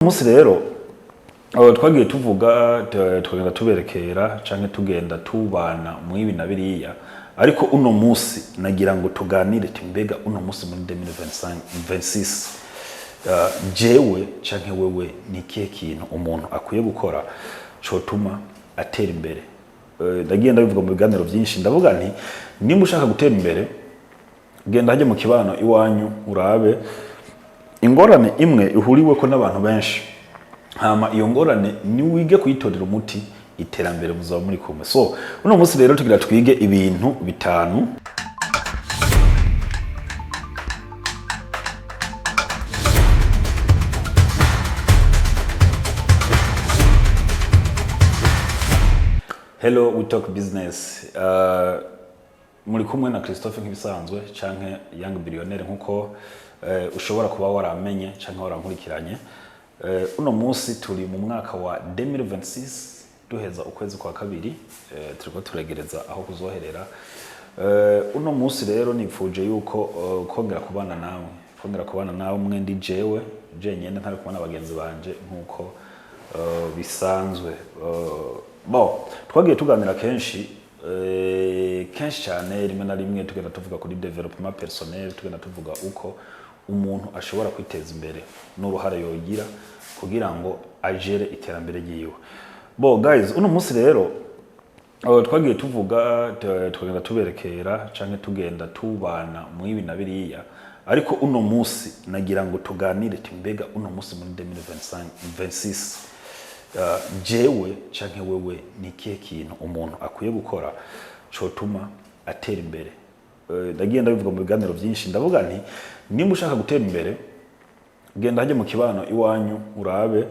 Munsi rero twagiye tuvuga, tukagenda tuberekera canke tugenda tubana mw'ibi na biriya, ariko uno munsi nagira ngo tuganire ati mbega uno munsi muri 2025 26, jewe canke wewe, ni ikihe kintu umuntu akwiye gukora cotuma atera imbere? Ndagiye ndabivuga mu biganiro byinshi, ndavuga nti nimba ushaka gutera imbere, genda hajya mu kibano iwanyu urabe ingorane imwe ihuriweko n'abantu benshi, hama iyo ngorane niwige kuyitorera umuti, iterambere muzaba muri kumwe. So uno munsi rero tugira twige ibintu bitanu. Hello, we talk business. Muri kumwe na Christophe nk'ibisanzwe, canke Young Billionaire nkuko ushobora kuba waramenye canke warankurikiranye. Uno munsi turi mu mwaka wa 2026, duheza ukwezi kwa kabiri, turiko turegereza aho kuzoherera. Uno munsi rero nipfuje yuko kongera kubana nawe mwe ndi jewe jenyene, ntari kumwe na bagenzi banje nkuko bisanzwe. Bon, twagiye tuganira kenshi, kenshi cyane, rimwe na rimwe tugenda tuvuga kuri développement personnel, tugenda tuvuga uko umuntu ashobora kwiteza imbere n'uruhare yogira kugira ngo agere iterambere ryiwe. Bon guys, uno munsi rero twagiye tuvuga, tukagenda tuberekera canke tugenda tubana mw'ibi na biriya, ariko uno munsi nagira ngo tuganire ati mbega uno munsi muri 2025 26, jewe canke wewe, ni ikihe kintu umuntu akwiye gukora cotuma atera imbere? Ndagiye ndabivuga mu biganiro byinshi, ndavuga nti nimba ushaka gutera imbere, genda hajya mu kibano iwanyu urabe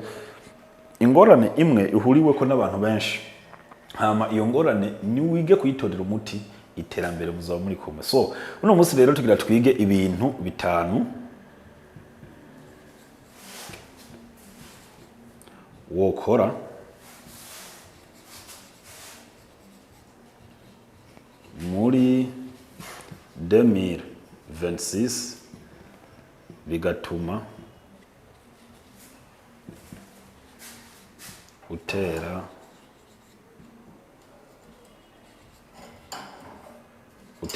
ingorane imwe ihuriweko n'abantu benshi, hama iyo ngorane niwige kuyitorera umuti, iterambere muzaba muri kumwe. So uno munsi rero tugira twige ibintu bitanu wokora muri 2026 bigatuma utera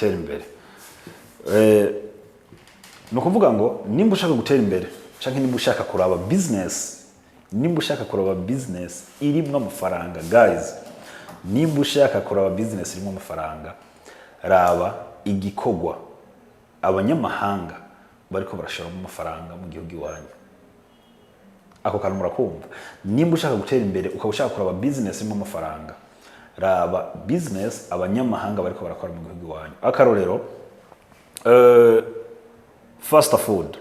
imbere. Ni ukuvuga ngo nimba ushaka gutera imbere canke nimba ushaka kuraba business, nimba ushaka kuraba business irimwo amafaranga, guys, nimba ushaka kuraba business irimwo amafaranga, raba igikorwa abanyamahanga bariko barashoramo amafaranga mu gihugu iwanyu. Ako kantu murakumva? Nimba ushaka gutera imbere, ukaba ushaka kuraba business irimo amafaranga, raba business abanyamahanga bariko barakora mu gihugu iwanyu. Akarorero, fast food.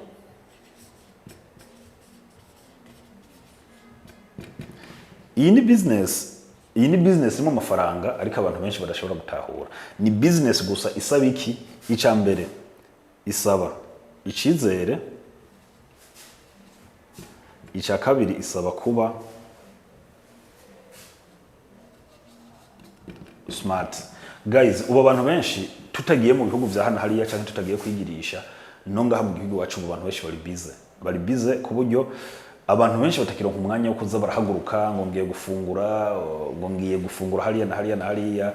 Iyi ni business irimo amafaranga, ariko abantu benshi badashobora gutahura. Ni business gusa isaba iki? Icya mbere isaba icizere, icya kabiri isaba kuba smart. Guys, ubu abantu benshi, tutagiye mu bihugu vya hano hariya cyangwa tutagiye kwigirisha no ngaha mu gihugu iwacu, ubu abantu benshi bari busy ku buryo abantu benshi batakironka umwanya wo kuza barahaguruka ngo ngiye gufungura, ngo ngiye gufungura hariya na hariya na hariya.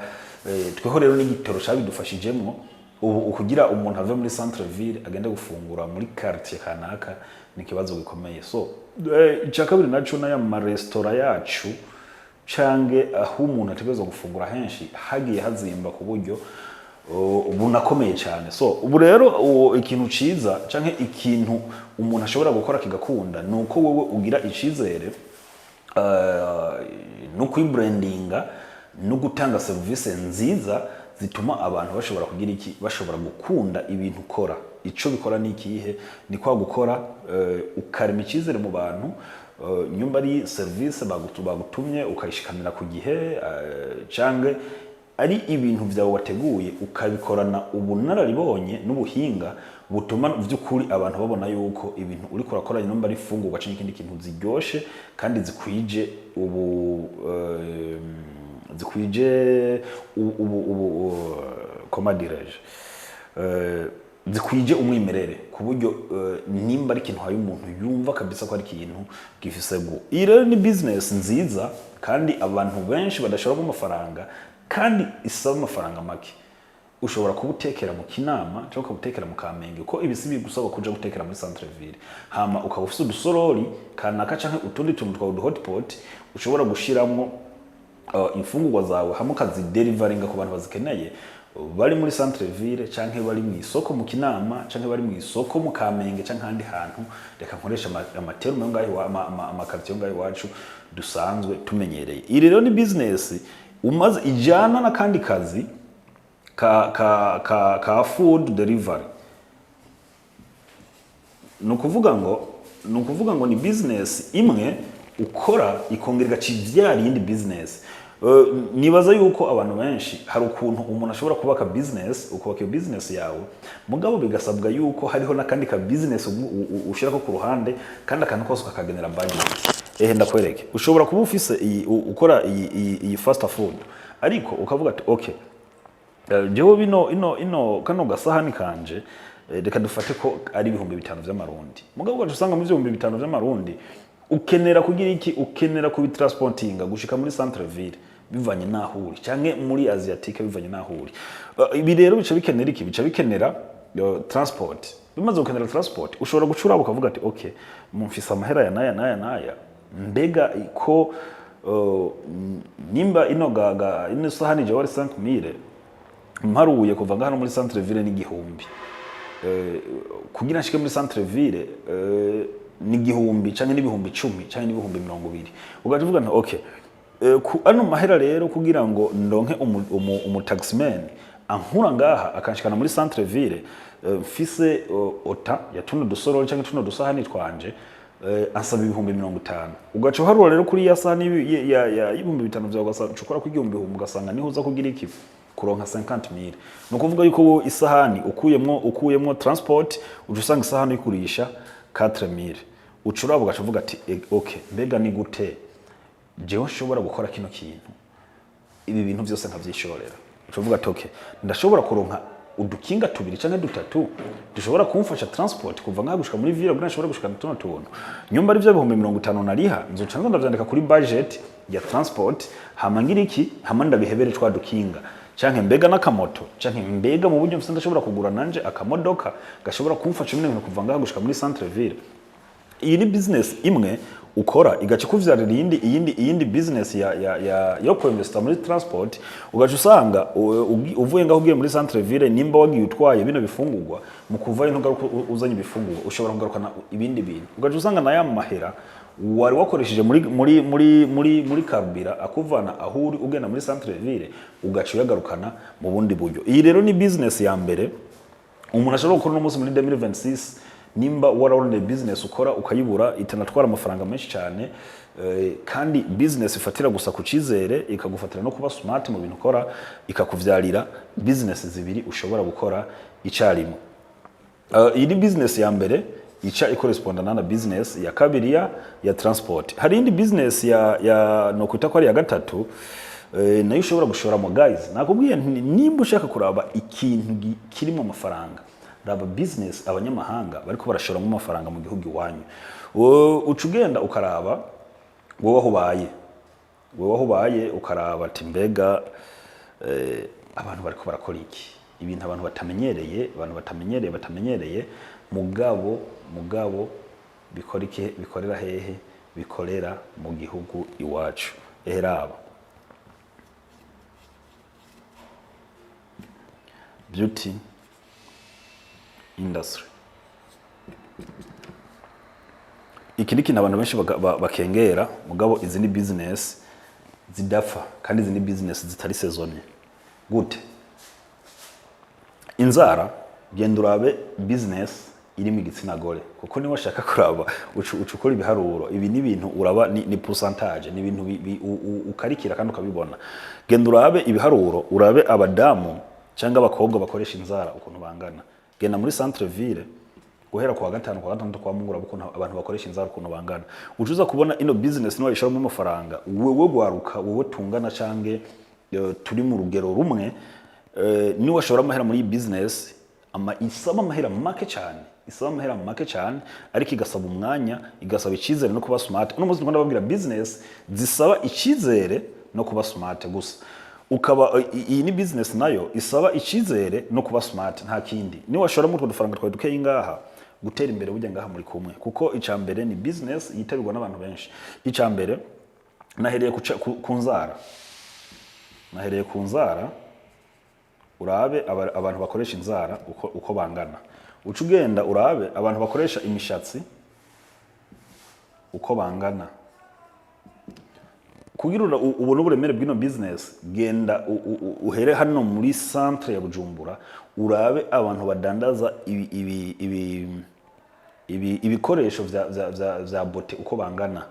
Tweho rero n'igitoro cabidufashijemwo. Ubu kugira umuntu ave muri centre ville agende gufungura muri quartier kanaka ni ikibazo gikomeye. So icya kabiri naco, n'aya maresitora yacu cange aho umuntu ategerezwa gufungura henshi hagiye hazimba ku buryo bunakomeye cyane. So ubu rero ikintu ciza canke ikintu umuntu ashobora gukora kigakunda ni uko wowe ugira icizere, no kwibrandinga no gutanga serivisi nziza zituma abantu bashobora kugira iki? Bashobora gukunda ibintu ukora. Ico bikora ni ikihe? Ni kwa gukora, ukarema icyizere mu bantu, nyumba ari serivisi bagutumye ukayishikanira ku gihe, canke ari ibintu vyawe wateguye ukabikorana ubunararibonye n'ubuhinga butuma by'ukuri abantu babona yuko ibintu uriko urakora, nyumba ari ifungurwa canke ikindi kintu, ziryoshe kandi zikwije ubu, zikwije ubu, comment dirais-je. Zikwije umwimerere, ku buryo nimba ari ikintu haye umuntu yumva kabisa ko ari ikintu gifise goût. Iyi rero ni business nziza kandi abantu benshi badashoramo amafaranga, kandi isaba amafaranga make. Ushobora kuba utekera mu Kinama cyangwa ukaba utekera mu Kamenge, ko ibi si bigusaba kuja gutekera muri centre ville. Hama ukaba ufise udusorori kanaka canke utundi tuntu twa udu hotpot ushobora gushiramwo imfungurwa zawe, hamwe ukaziderivaringa ku bantu bazikeneye bari muri centre ville, canke bari mu isoko mu Kinama, canke bari mu isoko mu Kamenge, canke ahandi hantu. Reka nkoresha amaterme yo ngaho amaquartier yo ngaho iwacu dusanzwe tumenyereye. Iyi rero ni business umaze ijana n'akandi kazi ka food delivery. Ni ukuvuga ngo ni business imwe ukora ikongera igaca ivyara iyindi business. Nibaza yuko abantu benshi, hari ukuntu umuntu ashobora kubaka business, ukubaka iyo business yawe, mugabo bigasabwa yuko hariho n'akandi ka business ushirako ku ruhande, kandi akantu kose ukakagenera budget. Ehe, ndakwereke. Ushobora kuba ufise iyi ukora iyi fast food, ariko ukavuga ati: "Okay, jewe bino ino kano gasahani kanje, reka dufate ko ari 5000 vy'amarundi." Mugabo ugaca usanga mu 5000 vy'amarundi ukenera kugira iki? Ukenera kubitransportinga gushika muri centre ville bivanye n'aho uri, canke muri Asiatique bivanye n'aho uri. Ibi rero bica bikenera iki? Bica bikenera transport. Bimaze gukenera transport, ushobora gucura ukavuga ati: "Okay, mumfise amahera ya naya naya naya, mbega ko nimba ino gaga ino sahani jewe ari 5000, mparuye kuva ngaha no muri centre ville ni 1000, kugira nshike muri centre ville ni 1000 canke n'10,000 canke n'20,000." Ugaca uvuga nti: "Okay, ku ano mahera rero, kugira ngo ndonke umu taximan ankura ngaha akanshikana muri centre ville, mfise ota ya tuno dusorori canke tuno dusahani twanje, ansaba 50,000." Ugaca uharura rero kuri ya sahani y'5000 vyawe, ugasanga ucukora ku igihumbi bihumbi, ugasanga niho uza kugira iki? Kuronka 50,000. Ni ukuvuga yuko wowe isahani ukuyemwo transport, uca usanga isahani uyikurisha 4000. Uca uraba ugaca uvuga ati: "Okay, mbega ni gute jewe nshobora gukora kino kintu, ibi bintu byose nkavyishorera?" Uca uvuga ati: "Okay, ndashobora kuronka udukinga tubiri canke dutatu dushobora kumfasha transport kuva ngaha gushika muri ville, kugira nshobore gushika tuno tuntu. Nyumba ari vyo 50,000 nariha, nzoca nza ndavyandika kuri budget ya transport, hama ngira iki? Hama ndabihebere twa dukinga, canke mbega n'akamoto, canke mbega mu buryo mfise ndashobora kugura nanje akamodoka gashobora kumfasha bino bintu kuva ngaha gushika muri centre ville." Iyi ni business imwe ukora igaca ikuvyarira iyindi business ya yo kuinvesta muri transport. Ugaca usanga uvuye ngaho ugiye muri centre ville, nimba wagiye utwaye bino bifungurwa, mu kuvayo ntugaruka uzanye ibifungurwa, ushobora kugarukana ibindi bintu. Ugaca usanga na ya mahera wari wakoresheje muri carburant akuvana aho uri ugenda muri centre ville, ugaca uyagarukana mu bundi buryo. Iyi rero ni business ya mbere umuntu ashobora gukora uno munsi muri 2026, nimba wararondeye business ukora ukayibura, itanatwara amafaranga menshi cyane, kandi business ifatira gusa ku cyizere, ikagufatira no kuba smart mu bintu ukora, ikakuvyarira business zibiri ushobora gukora icyarimwe. Iyi ni business ya mbere ica ikorespondana na business ya kabiri ya transport. Hari indi business ya no kwita ko ari ya gatatu, nayo ushobora gushoramo. Guys, nakubwiye nti nimba ushaka kuraba ikintu kirimo amafaranga, raba business abanyamahanga bariko barashoramo amafaranga mu gihugu iwanyu. Uca ugenda ukaraba wowe aho ubaye, ukaraba ati: "Mbega abantu bariko barakora iki?" Ibintu abantu batamenyereye, mugabo bikora iki? Bikorera hehe? Bikorera mu gihugu iwacu. Ehe, raba beauty industry. Iki ni ikintu abantu benshi bakengera, mugabo izi ni business zidapfa, kandi izi ni business zitari saisonnier. Gute? Inzara. Genda urabe business irimo igitsina gore, kuko niba washaka kuraba uca ukora ibiharuro. Ibi ni ibintu uraba ni pourcentage, ni ibintu ukarikira kandi ukabibona. Genda urabe ibiharuro, urabe abadamu cyangwa abakobwa bakoresha inzara ukuntu bangana. Genda muri centre ville guhera kuwa gatanu, kuwa gatandatu, kwa Mungu, uraba ukuntu abantu bakoresha inzara ukuntu bangana. Uca uza kubona ino business niba wayishoramo amafaranga, wewe gwaruka, wewe tungana cange turi mu rugero rumwe, niwashora amahera muri iyi business Isaba amahera make cyane, isaba amahera make cyane, ariko igasaba umwanya, igasaba icyizere no kuba smart. Uno munsi ndiko ndababwira business zisaba icyizere no kuba smart gusa. Ukaba iyi ni business nayo isaba icyizere no kuba smart, nta kindi. Ni washora muri utwo dufaranga twawe dukeyi ngaha, gutera imbere burya ngaha muri kumwe, kuko icya mbere ni business yitabirwa n'abantu benshi. Icya mbere nahereye ku nzara, nahereye ku nzara. Urabe abantu bakoresha inzara uko bangana, uca ugenda urabe abantu bakoresha imishatsi uko bangana, kugira ubone uburemere bw'ino business. Genda uhere hano muri centre ya Bujumbura, urabe abantu badandaza ibikoresho vya beauté uko bangana,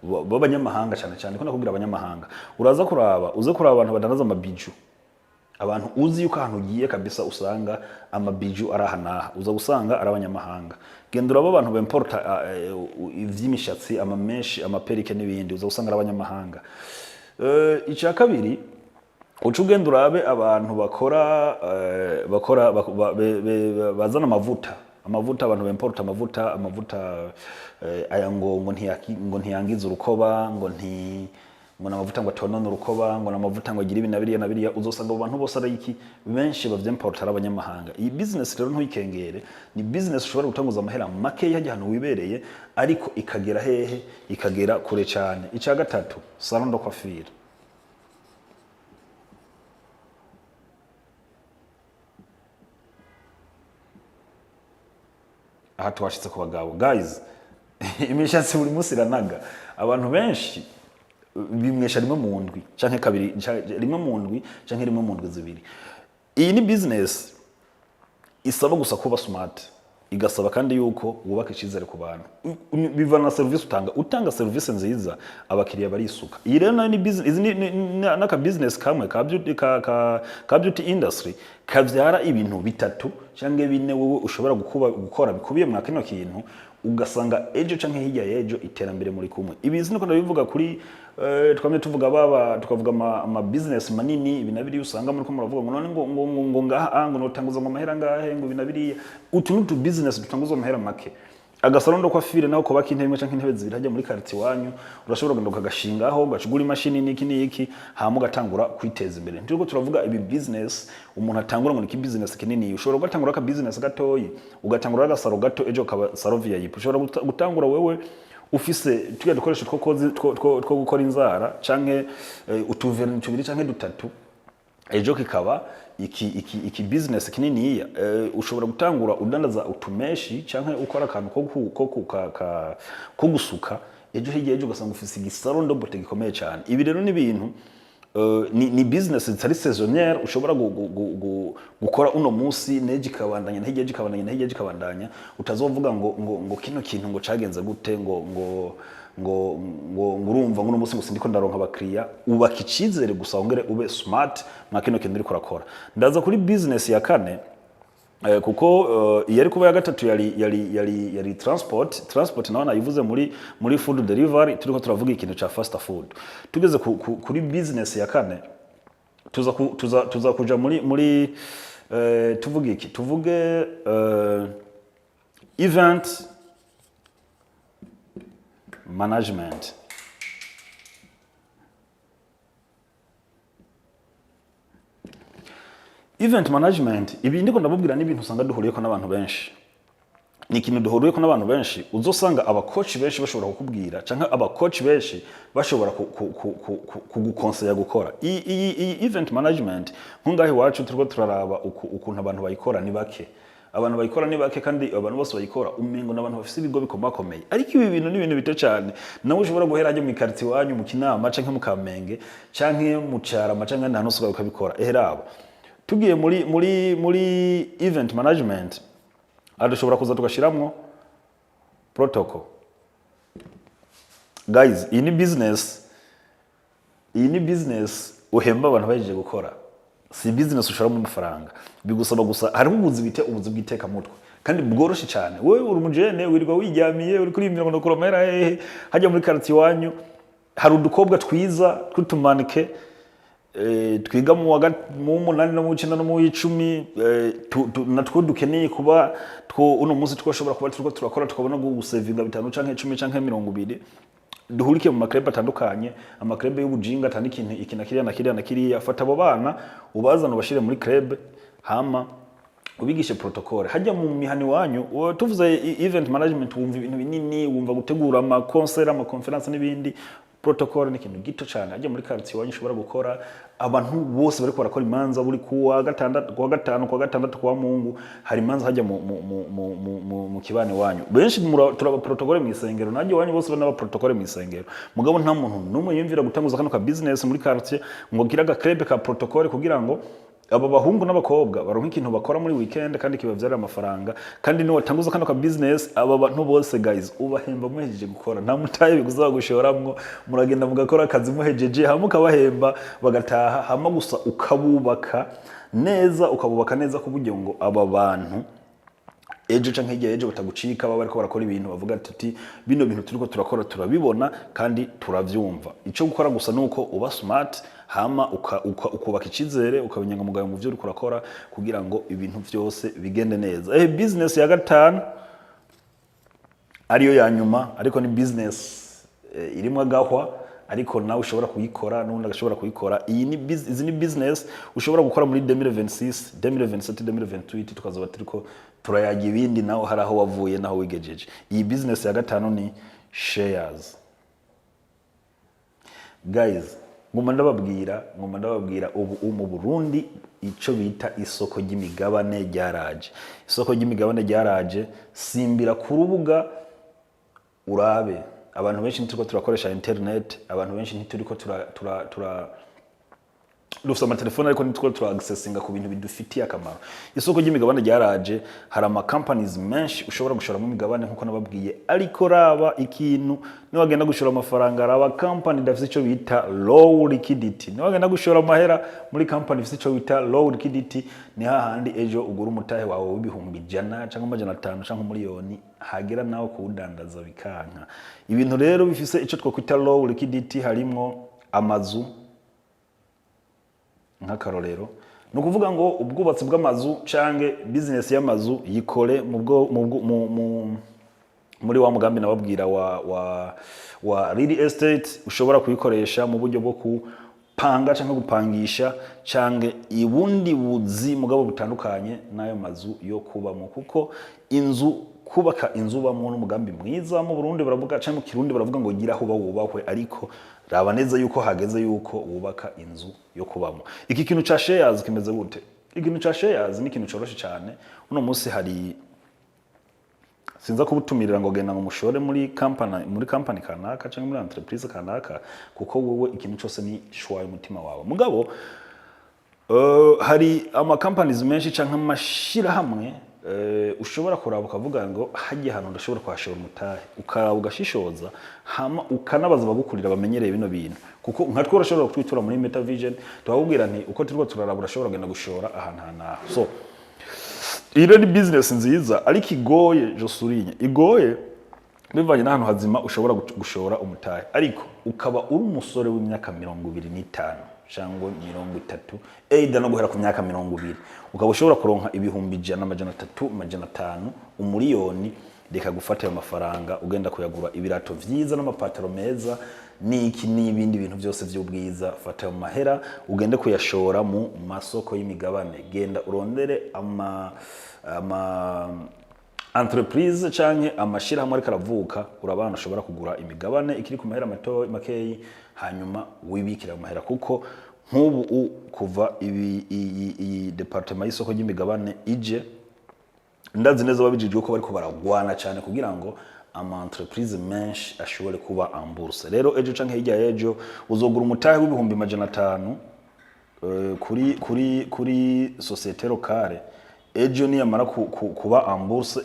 b'abanyamahanga cyane cyane, ko nakubwira abanyamahanga. Uraza kuraba, uze kuraba abantu badandaza ama bijoux, abantu uzi yuko ahantu ugiye kabisa usanga ama bijoux ari aha n'aha, uza gusanga ari abanyamahanga. Genda uraba abantu bemporta ivy'imishatsi, ama mèches, ama perruques n'ibindi, uza gusanga ari abanyamahanga. Icya kabiri, uca ugenda urabe abantu bakora bakora bazana amavuta, abantu bemporta amavuta, aya ngo ntiyangiza urukoba, ngo ni amavuta ngo atonone urukoba, ngo ni amavuta ngo agire ibi na biriya na biriya. Uzosanga abo bantu bose ari iki, benshi bavyemporta ari abanyamahanga. Iyi business rero ntuyikengere, ni business ushobora gutanguza amahera makeya hajya ahantu wibereye, ariko ikagera hehe? Ikagera kure cyane. Icya gatatu, salon de coiffure. Aha twashitse ku bagabo. Guys, imishatsi buri munsi iranaga. Abantu benshi bimwesha rimwe mu ndwi canke kabiri, rimwe mu ndwi canke rimwe mu ndwi zibiri. Iyi ni business isaba gusa kuba smart, igasaba kandi yuko wubaka icyizere ku bantu. Bivana na serivisi utanga. Utanga serivisi nziza, abakiriya barisuka. Iyi rero nayo ni business, izi ni n'aka business kamwe ka beauty industry kavyara ibintu bitatu cyangwa bine wowe ushobora gukora bikubiye mwa kino kintu, ugasanga ejo canke hirya y'ejo iterambere muri kumwe. Ibi siniko ndabivuga kuri twamye tuvuga baba tukavuga ama business manini, ibi na biriya, usanga muri ko muravuga ngo none ngo ngaha ngo notanguza ngo amahera ngahe, ngo ibi na biriya. Utu n'utu business dutanguza amahera make. Aga salon de coiffure naho kubaka intebe imwe canke intebe zibiri hajya muri quartier iwanyu, urashobora kugenda ukagashingaho, ugacugura imashini n'iki n'iki, hama ugatangura kwiteza imbere. Ntiriko turavuga ibi business umuntu atangura ngo ni business kinini. Ushobora gugatangura aka business gatoyi, ugatangura aga salon gato, ejo kaba salon VIP. Ushobora gutangura wewe ufise turiya dukoresho two gukora inzara canke utu vernis tubiri canke dutatu, ejo kikaba iki business kininiya. Ushobora gutangura udandaza utu mèches canke ukora akantu ko gusuka, ejo hirya ejo ugasanga ufise igi salon de beauté gikomeye cyane. Ibi rero ni ibintu ni business zitari saisonnière, ushobora gukora uno munsi, nejo ikabandanya, na hirya ejo ikabandanya, na hirya ejo ikabandanya. Utazovuga ngo kino kintu ngo cagenze gute, ngo urumva ngo uno munsi ngo sindiko ndaronka abakiriya. Ubaka icizere gusa, wongere ube smart mwa kino kintu uriko urakora. Ndaza kuri business ya kane, kuko yari kuba ya gatatu, yari transport. Transport naho nayivuze muri food delivery, turiko turavuga ikintu ca fast food. Tugeze kuri business ya kane, tuza kuja muri tuvuge iki? Tuvuge event management. Event management, ibi ndiko ndababwira n'ibintu usanga duhuriyeko n'abantu benshi, ni ikintu duhuriyeko n'abantu benshi. Uzosanga aba coach benshi bashobora kukubwira, canke aba coach benshi bashobora kugukonseya gukora iyi event management. Nkungahe iwacu turiko turaraba ukuntu abantu bayikora ni bake. Abantu bayikora ni bake, kandi abantu bose bayikora umengo n'abantu bafise ibigo bikomakomeye. Ariko ibi bintu ni ibintu bito cyane nawe ushobora guhera hajya mu quartier iwanyu, mu Kinama canke mu Kamenge canke mu Carama canke ahandi hantu hose ukabikora. Eheraba tugiye muri event management, aha dushobora kuza tugashiramwo protocol. Guys, iyi ni business uhemba abantu bahejeje gukora, si business ushoramo amafaranga. Bigusaba gusa, hariho ubuzi bita ubuzi bw'itekamutwe kandi bworoshe cyane. Wowe uri umujene, wirirwa wiryamiye, uri kuri mirongo ndakura amahera hehe? Hajya muri quartier iwanyu hari udukobwa twiza tw'utumanike. Twiga mu w'umunani no mu w'icenda no mu w'icumi, natwo dukeneye kuba two uno munsi twashobora kuba turiko turakora, tukabona gusevinga 5 canke 10 canke 20. Duhurikiye mu ma club atandukanye, ama club y'ubujinga atandi, ikintu iki na kiriya na kiriya na kiriya. Fata abo bana ubazana, ubashire muri club, hama ubigishe protocole. Hajya mu mihani wanyu, tuvuze event management wumva ibintu binini, wumva gutegura ama concert, ama conference n'ibindi. Protocole ni ikintu gito cyane hajya muri quartier iwanyu ushobora gukora. Abantu bose bariko barakora imanza buri kuwa gatandatu, kuwa gatanu, kuwa gatandatu, kuwa Mungu, hari imanza hajya mu kibani wanyu. Benshi turaba protocole mu isengero, nanjye iwanyu bose bana protocole mu isengero. Mugabo nta muntu n'umwe yumvira gutanguza kano ka business muri quartier ngo gira aga club ka protocole, kugira ngo aba bahungu n'abakobwa baronka ikintu bakora muri weekend kandi kibavyarira amafaranga. Kandi niwatanguza kano ka business, aba bantu bose, guys, ubahemba muhejeje gukora. Nta mutahe bigusaba gushoramwo. Muragenda mugakora akazi, muhejeje hamwe ukabahemba bagataha, hama gusa ukabubaka neza, ukabubaka neza ku buryo ngo aba bantu ejo canke hirya ejo batagucika, baba bariko barakora ibintu bavuga ati: "Bino bintu turiko turakora turabibona kandi turavyumva." Ico gukora gusa nuko uba smart, hama ukubaka icizere, ukaba inyangamugayo mu vyo uriko urakora, kugira ngo ibintu vyose bigende neza. Business ya gatanu, ariyo ya nyuma, ariko ni business irimwo agahwa, ariko nawe ushobora kuyikora n'undi agashobora kuyikora. Iyi ni izi ni business ushobora gukora muri 2026, 2027, 2028, tukazoba turiko turayaga ibindi, nawe hari aho wavuye naho wigejeje. Iyi business ya gatanu ni shares. Guys, nguma ndababwira, ubu mu Burundi ico bita isoko ry'imigabane ryaraje. Isoko ry'imigabane ryaraje. Simbira ku rubuga urabe. Abantu benshi ntituriko turakoresha internet, abantu benshi ntituriko tura dufite amatelefone, ariko nitwo tura accessinga ku bintu bidufitiye akamaro. Isoko ry'imigabane ryaraje, hari ama companies menshi ushobora gushoramo imigabane nkuko nababwiye. Ariko raba ikintu: niwagenda gushora amafaranga, raba company idafite icyo bita low liquidity. Niwagenda gushora amahera muri company ifite icyo bita low liquidity, ni hahandi ejo ugura umutahe wawe w'100,000 cyangwa 500 cyangwa miliyoni, hagera nawe kuwudandaza bikanka. Ibintu rero bifise icyo twakwita low liquidity harimwo amazu. Nk'akarorero, ni ukuvuga ngo ubwubatsi bw'amazu canke business y'amazu, yikore mu bwo mu bwo- mu- mu- muri wa mugambi nababwira wa real estate. Ushobora kuyikoresha mu buryo bwo kupanga canke gupangisha canke ibundi buzi, mugabo butandukanye n'ayo mazu yo kubamo, kuko inzu, kubaka inzu ubamwo n'umugambi mwiza. Mu Burundi baravuga, canke mu Kirundi baravuga ngo gira aho uba wubahwe. Ariko raba neza yuko hageze yuko wubaka inzu yo kubamo. Iki kintu ca shares kimeze gute? Ikintu ca shares ni ikintu coroshe cyane. Uno munsi hari, sinza kubutumirira ngo genda ngo mushore muri company kanaka cyangwa muri entreprise kanaka, kuko wowe ikintu cyose ni choix y'umutima wawe. Mugabo hari ama companies menshi canke amashirahamwe ushobora kuraba ukavuga ngo hajya ahantu ndashobora kuhashora umutahe, ukaraba, ugashishoza, hama ukanabaza abagukurira bamenyereye bino bintu, kuko nka twe urashobora kutwitura muri Meta Vision, tukakubwira nti uko turiko turaraba urashobora kugenda gushora ahantu aha n'aha. So iyi rero ni business nziza, ariko igoye, je souligne, igoye bivanye n'ahantu hazima ushobora gushora umutahe. Ariko ukaba uri umusore w'imyaka 25 cyangwa 30, either no guhera ku myaka 20, ukaba ushobora kuronka 100,000, 300, 500, umuriyoni, reka gufata ayo mafaranga ugenda kuyagura ibirato vyiza n'amapataro meza n'iki n'ibindi bintu byose by'ubwiza. Fata ayo mahera ugende kuyashora mu masoko y'imigabane. Genda urondere ama entreprise canke amashirahamwe ariko aravuka, urabana ushobora kugura imigabane ikiri ku mahera mato makeyi, hanyuma wibikira ayo mahera. Kuko nk'ubu kuva iyi département y'isoko ry'imigabane ije, ndazi neza babijijwe ko bariko baragwana cyane kugira ngo ama entreprise menshi ashobore kuba en bourse. Rero ejo canke hirya y'ejo uzogura umutahe w'500,000 kuri société locale. Ejo niyamara kuba en bourse,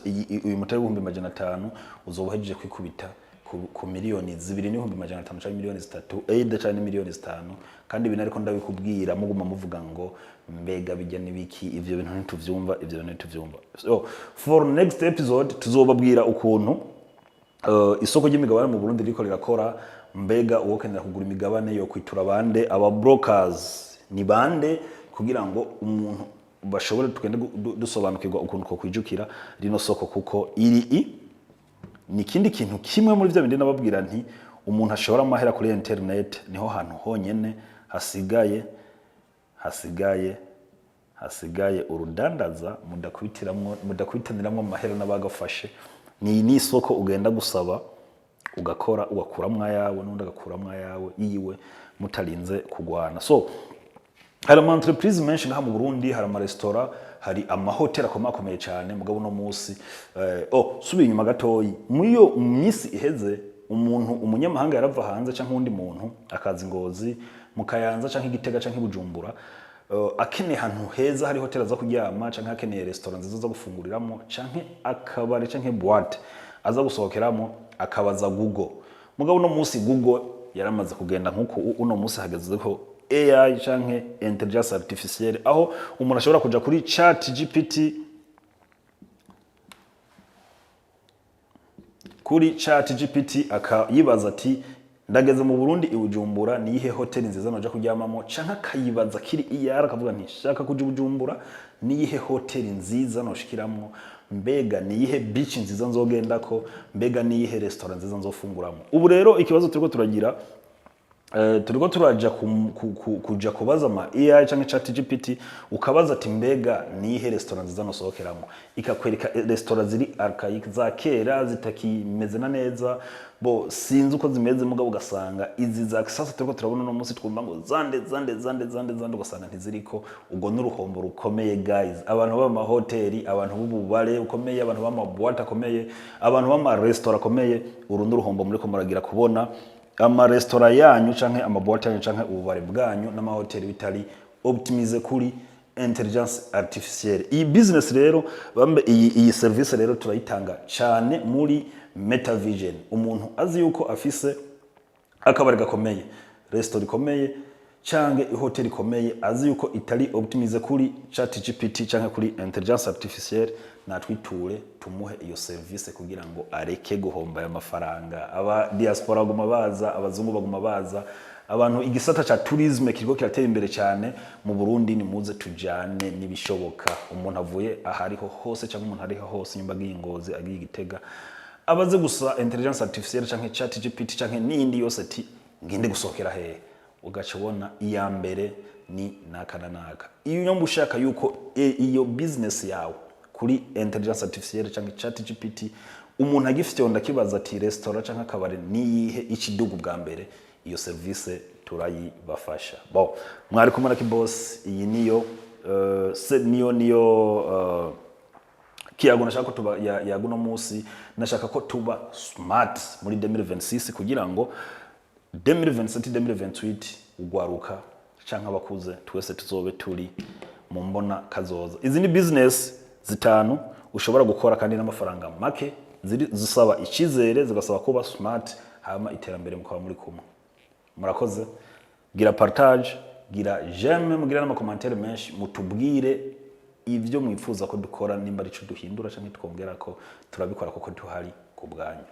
uyu mutahe w'500,000 uzoba uhejeje kwikubita ku 2,500,000 canke miliyoni 3, either canke miliyoni 5. Kandi ibintu ariko ndabikubwira, muguma muvuga ngo mbega bijya n'ibiki, ivyo bintu ntituvyumva, ivyo bintu ntituvyumva. So for next episode tuzobabwira ukuntu isoko ry'imigabane mu Burundi riko rirakora. Mbega uwo kenera kugura imigabane yo kwitura bande? Aba brokers Ni bande, kugira ngo umuntu bashobore tugende dusobanukirwa ukuntu ko kwijukira rino soko, kuko iri ni ikindi kintu kimwe muri byo bindi nababwira nti umuntu ashobora amahera kuri internet. Niho hantu honyene hasigaye urudandaza mudakubitaniramwo amahera n'abagafashe. Ni isoko ugenda gusaba, ugakora, ugakuramwo ayawe, n'undi agakuramwo ayawe yiwe, mutarinze kugwana. So hari ama entreprise menshi ngaha mu Burundi, hari ama restaurant, hari amahoteli akomakomeye cyane. Mugabo uno munsi oh, subiye inyuma gatoyi, muri iyo minsi iheze, umuntu umunyamahanga yarava hanze canke uwundi muntu akaza i Ngozi, mu Kayanza canke i Gitega canke i Bujumbura, akeneye ahantu heza hari hoteli aza kuryama, canke akeneye restaurant nziza zo gufunguriramo, canke akabari canke boîte aza gusohokeramo, akabaza Google. Mugabo uno munsi Google yaramaze kugenda nkuko uno munsi hageze ko AI canke intelligence artificielle, aho umuntu ashobora kuja kuri ChatGPT, kuri ChatGPT, akayibaza ati: "Ndageze mu Burundi, i Bujumbura, ni iyihe hoteli nziza noja kuryamamo?" Canke akayibaza kiri iyara, akavuga nti: "Shaka kuja i Bujumbura, ni iyihe hoteli nziza noshikiramwo? Mbega ni iyihe beach nziza nzogendako? Mbega ni iyihe restaurant nziza nzofunguramo?" Ubu rero ikibazo turiko turagira, turiko turaja kuja kubaza ama AI canke ChatGPT, ukabaza ati: "Mbega nihe restaurant nziza nosohokeramo?" Ikakwereka restaurant ziri archaic, za kera, zitakimeze na neza, bo sinzi uko zimeze. Mugabo ugasanga izi za kisasa turiko turabona uno munsi, twumva ngo zande zande zande zande zande, ugasanga ntiziriko. Ubwo n'uruhombo rukomeye, guys. Abantu b'amahoteli, abantu b'ububare bukomeye, abantu b'ama boîte akomeye, abantu b'amaresitora akomeye, uru n'uruhombo muriko muragira kubona amaresitora yanyu canke ama boîte yanyu canke ububare bwanyu n'amahoteli bitari optimisé kuri intelligence artificielle. Iyi business rero bambe, iyi service rero turayitanga cyane muri Metavision. Umuntu azi yuko afise akabari gakomeye, resitora ikomeye canke ihoteli ikomeye, azi yuko itari optimisé kuri ChatGPT canke kuri intelligence artificielle, natwiture tumuhe iyo service kugira ngo areke guhomba ayo mafaranga. Aba diaspora baguma baza, abazungu baguma baza, abantu, igisata ca tourisme kiriko kiratera imbere cyane mu Burundi. Nimuze tujane n'ibishoboka. Umuntu avuye ahariho hose cyangwa umuntu ariho hose, nyumba agiye i Ngozi, agiye i Gitega, abaze gusa intelligence artificielle canke ChatGPT canke n'iyindi yose ati: "Ngende gusohokera hehe?" Ugaca ubona iya mbere ni naka na naka. Iyo nyumba ushaka yuko iyo business yawe kuri intelligence artificielle canke ChatGPT, umuntu agifite ndakibaza ati: "Restaurant canke akabari niyihe ikidugu bwa mbere?" Iyo service turayibafasha. Bon, mwari kumwe na Kiboss. Iyi niyo se niyo kiyago nashaka ko tuba ya guno munsi. Nashaka ko tuba smart muri 2026 kugira ngo 2027, 2028, ugwaruka canke abakuze twese tuzobe turi mu mbona kazoza. Izi ni business zitanu ushobora gukora kandi n'amafaranga make, ziri zisaba icyizere, zigasaba kuba smart, hama iterambere mukaba muri kumwe. Murakoze. Gira partage, gira j'aime, mugira n'ama commentaire menshi, mutubwire ibyo mwifuza ko dukora, nimba arico duhindura canke twongera ko turabikora, kuko tuhari ku bwanyu.